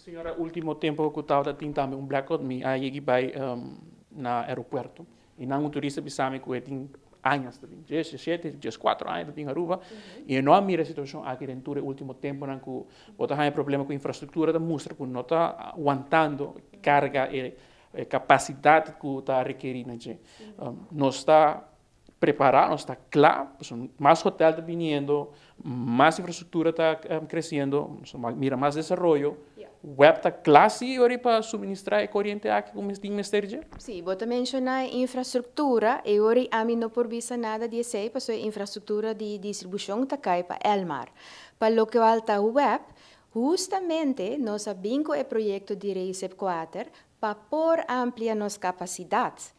Señora, último tempu ku tabatin tambe un blackout, mi a yega bai na aeropuerto. I nan un turista a bisa mi ku tin aña, 17, 14 aña tin Aruba, i no a mira e situashon aki den e último tempunan ku bo tin problema ku infrastruktura, ta mustra ku no ta wantando karga i kapasidat ku ta rekerí na dje. Nos ta prepará, nos ta kla, mas hotel ta bini, mas infrastruktura ta kresiendo, mira mas desaroyo. WEB ta kla si pa suministrá e koriente aki ku tin mester? Si, bo a menshoná infrastruktura i awor ami no por bisa nada di esei, pasobra infrastruktura di distribushon ta kai pa Elmar. Pa loke ta WEB, hustamente nos a bin ku e proyekto di REICEP 4 pa por amplia nos kapasidat.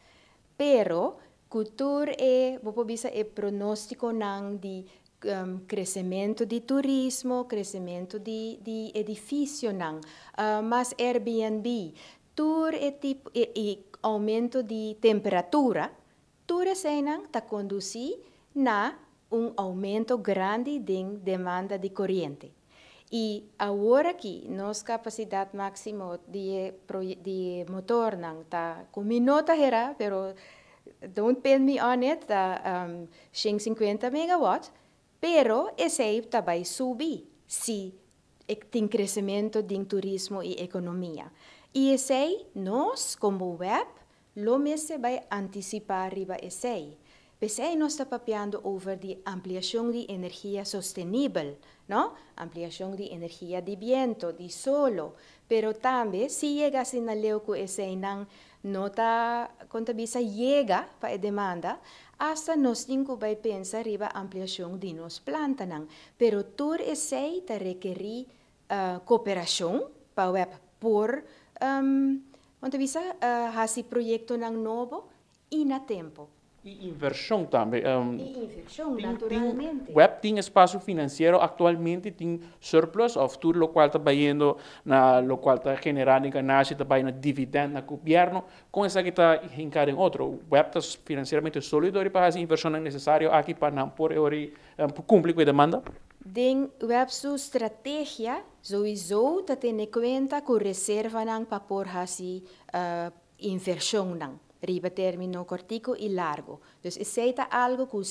Pero ku tur e, bo bisa, e pronóstikonan di kresementu di turismo, kresementu di edifisionan, mas Airbnb, tur e tipo i oumento di temperatura, tur eseinan ta kondusí na un oumento grandi di demanda di koriente. I awor aki, nos kapasidat máksimo di motornan ta, ku mi no ta hera, pero don't pin me on it, ta 150 megawatt, pero esei ta bai subi si tin kresementu di turismo i ekonomia. I esei, nos, komo WEB, lo mester bai antisipá riba esei. P'esei nos ta papiando over di ampliashon di energia sostenibel, no? Ampliashon di energia di bientu, di solo, pero tambe si yega asina leu ku eseinan no ta kontabilisá yega pa e demanda, hasta nos tin ku bai pensa riba ampliashon di nos plantanan. Pero tur esei ta rekerí kooperashon pa WEB por kontabilisá hasi proyektonan nobo i na tempu. I invershon tambe. I invershon, naturalmente. WEB tin espasio finansiero aktualmente, tin surplus, òf tur loke ta bayendo na loke ta generando ganashi, ta bayendo dividend na gobièrnu, kon esaki ta hinká den otro? WEB ta finansieramente sólido pa hasi invershon nesesario aki pa nan por kumpli ku e demanda? Den WEB su strategia, sowieso ta tene kuenta ku reservanan pa por hasi invershonnan riba término kòrtiku i largu. Dus esei ta algu ku